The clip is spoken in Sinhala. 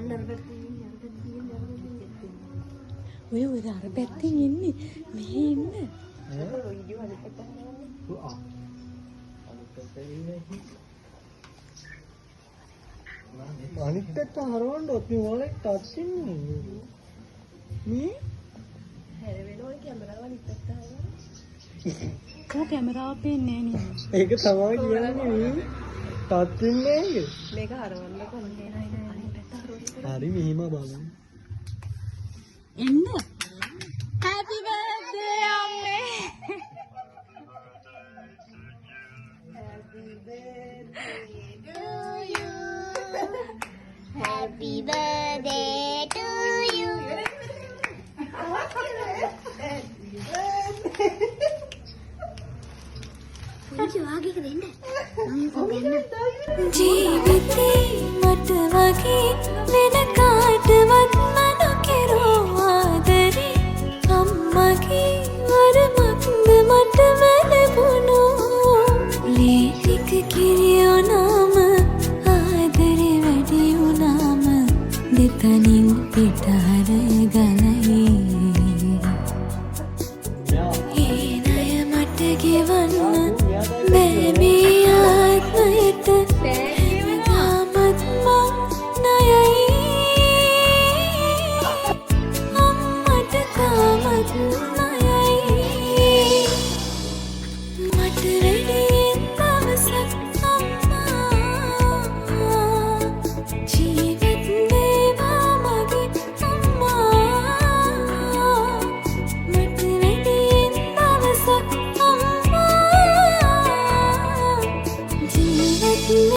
අන්න අර පැත්තෙන් ඉන්නේ, අර පැත්තෙන් ඉන්නේ, අර පැත්තෙන් ඉන්නේ. ඔය ඔය අර පැත්තෙන් එන්නේ. මෙහෙ එන්න. වීඩියෝ අනිත් පැත්තෙන් යන්නේ. අනිත් පැත්තේ ඉන්නේ. අනිත් පැත්ත හරවන්න ඔත් මේ ඔයාලේ ටච් ඉන්නේ. මේ හැරෙවෙනවනේ කැමරාව අනිත් පැත්ත හරවන්න. කෝ කැමරාව පේන්නේ නෑ නේද? ඒක තමයි කියන්නේ මේ ටච් ඉන්නේ ඒක. මේක හරවන්න කොහොමද? අනිත් පැත්ත හරවන්න. හරි මෙහෙම බලන්න. එන්න. Happy birthday අම්මේ. Happy birthday to you. Happy birthday to you. Happy birthday. පුංචි වාගේ එක දෙන්න. මම ගන්න. ජීවිතේ මට වගේ වෙන කාටවත් මම නොකරෝ ආදරේ අම්මගේ වරමක්ද මටම ලැබුණෝ. ලේ ටික කිරි වුණාම ආදරේ වැඩි වුණාම දෙතනින් පිටහර ගලයි. ඒ ණය මට ගෙවන්න බෑ මේ ආත්මයට. හැමදාමත් මං ණයයි අම්මට, තාමත් ණයයි. මට වැඩියෙන් දවසක් අම්මා ජීවත් වේවා මගේ අම්මා. මට වැඩියෙන් දවසක් අම්මා ජීවත්.